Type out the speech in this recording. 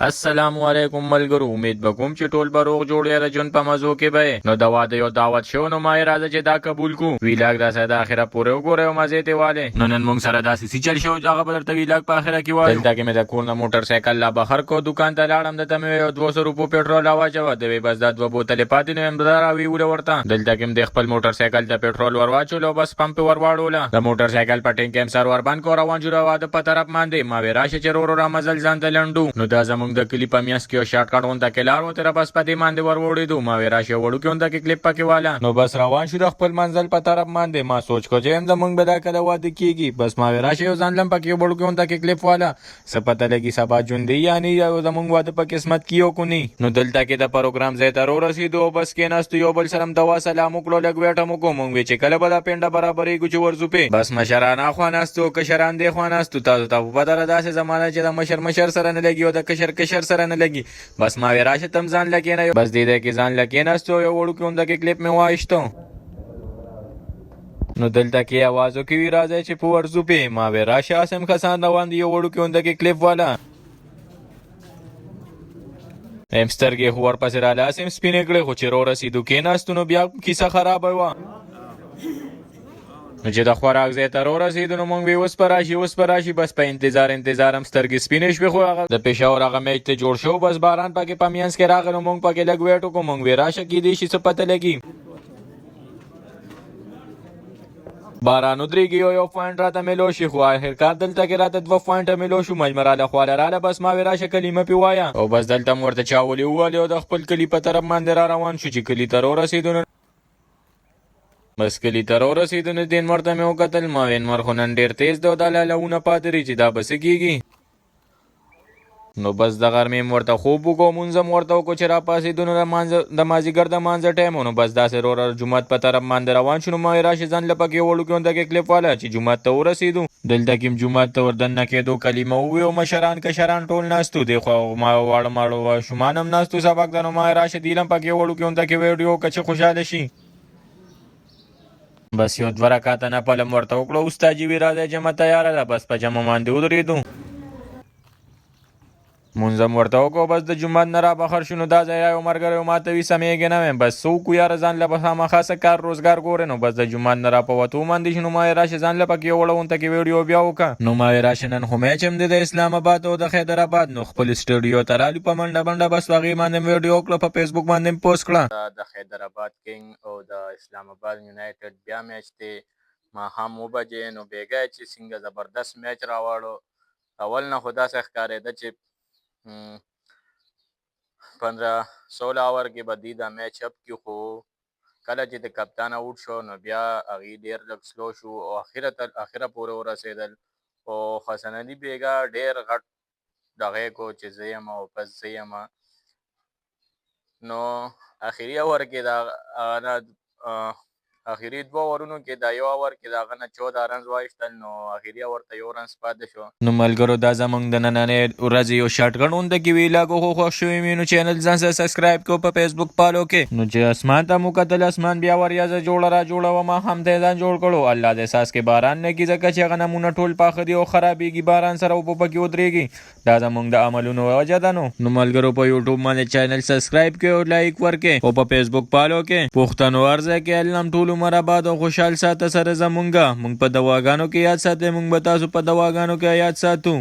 السلام علیکم ملګرو، امید به کوم چې ټول به روغ جوړ یې، د ژوند په مزو کې به یې. نو د واده یو دعوت شو، نو ما یې راځه چې دا قبول کو. ویلاګ دا سره د اخره پورې وګورئ او مزې ترې والئ. نو نن مونږ سره داسې څه چل شو چې هغه به درته ویلاګ په اخره کې وایو. دلته کې مې د کور نه موټر سایکل لا بهر کو، دوکان ته لاړم، ده ته مې وې یو 200 روپو پټرول راواچوه. ده وې بس دا دوه بوتلې پاتې نو یم دا راویوله ورته. دلته کې مې د خپل موټر سایکل ته پټرول ورواچولو او بس پمپ یې ورواړوله. د موټر سایکل په ټینک کې هم سر وربند کو، روان شو د واده په طرف باندې. ما وې راشه چې ورو را مزل ځان ته لنډو. نو دا زمونږ د کلي په میاس کې یو شارټ کټ غونته کې لار وتره، بس په دې باندې ور وړېدو. ما وې راشه وړوکې غونته کې کلیپ پکې واله. نو بس روان شو د خپل منزل په طرف باندې. ما سوچ کو چې هم زمونږ به دا کله واده کیږي. بس ما وې راشه یو ځان لم پکې وړوکې غونته کې کلیپ واله، څه پته لګي سبا ژوندی یا نی، یو زمونږ واده په قسمت کې یو کو نی. نو دلته کې د پروګرام ځای ته ورسېدو او بس کېناستو، یو بل سره هم دوا سلام وکړو، لږ ویټه مو کو. مونږ وې چې کله به دا پنډه برابرېږو چې ورځو پې. بس مشران اخوا ناست وو، کشران دې خوا ناست وو. تاسو ته خو پته ده داسې زمانه چې د مشر مشر سره نه لګي او د کشر کشر سره نه لګي. بس ما وې راشه ته هم ځان له کېنه. بس دې ځای کې ځان له کېناستو، یو وړوکی غونده کې کلیپ مې وایشتو. نو دلته کې اواز وکړي وي راځئ چې په ورځو پې. ما وې راشه هسې هم کسان روان دي، یو وړوکی غونده کې کلیپ والا. ایم سترګې خو ورپسې راله هسې هم سپینې کړې، خو چې ورسېدو کېناستو نو بیا کیسه خرابه وه. نو چې د خوراک ځای ته ورسېدو نو مونږ وې اوس به راشي، اوس به راشي. بس په انتظار انتظار هم سترګې سپینې شوې، خو هغه د پېښور هغه میچ ته جوړ شو. بس باران پکې په مینځ کې راغی، نو مونږ پکې لږ ویټ وکړو. مونږ وې راشه کېدای شي څه پته لګي باران ودرېږي او یو پوینټ راته میلو شي، خو اخرکار دلته کې راته دوه پوینټه میلو شو. مجمع راله خواله راله، بس ما وې راشه کلمه پې وایه او بس دلته مو ورته چاولې ووهلې او د خپل کلي په طرف باندې را روان شو. چې کلي ته ورسېدو نو بس کلي ته ورسېدو نو دې نمر ته مې وکتل. ما وې نمر خو نن ډېر تېز دی او دا لالهونه پاتې دي چې دا به څه کېږي. نو بس د غرمې مې ورته خوب وکړو، لمونځ هم ورته وکړو. چې راپاڅېدو نو د مازدیګر د مانځه ټایم و. نو بس داسې وروره جومات په طرف باندې روان شو. نو ما وې راشه ځان له پکې وړوکي غونډه کې کلیپ واله. چې جومات ته ورسېدو، دلته کې هم جومات ته ور دننه کېدو، کلمه وویو، مشران کشران ټول ناست وو. دې خوا ما واړه ماړه ماشومان هم ناست وو سبق ته. نو ما وې راشه دې له هم پکې وړوکي غونډه کې ویډیو وکړه چې خوشحاله شي. بس یو دوه رکعته نفل هم ورته وکړو. استاد جي وی راځئ جمع تیاره ده. بس په جمع باندې ودرېدو، مونځ هم ورته وکړو. بس د جومات نه را بخر شو. نو دا ځای یو ملګری ماته وي سمېږې نه. ویم بس څه وکړو یاره، ځان له به خامخا څه کار روزګار ګورې. نو بس د جومات نه را په وتو باندې شو، نو ما یې راشه ځان له پکې یو وړه غونته کې ویډیو بیا وکړه. نو ما یې راشه نن خو میچ هم دی د اسلام اباد او د حیدر اباد. نو خپل سټوډیو ته رالو په منډه منډه، بس هغې باندې هم ویډیو وکړه، په فیسبوک باندې هم پوسټ کړه. د حیدر اباد کینګ او د اسلام اباد یونایټډ بیا میچ دی ماښام 7 بجې. نو بېګا یې چې څنګه زبردست میچ راوړو، اول نه خو داسې ښکارېده چې 15 16 اور کې به دوی دا میچ اپ کړي، خو کله چې د کپتان اوټ شو نو بیا هغوی ډېر لږ سلو شو او اخره تر اخره پورې ورسېدل. او حسن علي بېګا ډېر غټ دغه کو چې زه یم او بس زه یم. نو اخري اور کې دا نه اخري دوه اورونو کې دا یو اور کې د هغه نه 14 رنز وایستل، نو اخري اور ته یو رنز پاتې شو. نو ملګرو، دا زمونږ د نننۍ ورځې یو شارټ غونډه کې ویلاګ خو خوښ شوی وي نو چینل ځان سره سبسکرایب کړو، په فیسبوک فالو کې. نو چې اسمان ته مو کتل، اسمان بیا وریځه جوړه را جوړه وه، ما هم ته ځان جوړ کړو. الله دې څاڅکې باران نه کړي، ځکه چې غنمونه ټول پاخه دي او خرابېږي، باران سره اوبه پکې ودرېږي. دا زمونږ د عملونو وجه ده. نو ملګرو، په یوټیوب باندې چینل سبسکرایب کړئ او لایک ورکړئ او په فیسبوک فالو کړئ. پښتنو هر ځای کې الله ټول عمر آباد او خوشحال ساته. سره زمونږه مونږ په دواګانو کې یاد ساتئ، مونږ به تاسو په دواګانو کې یاد ساتو.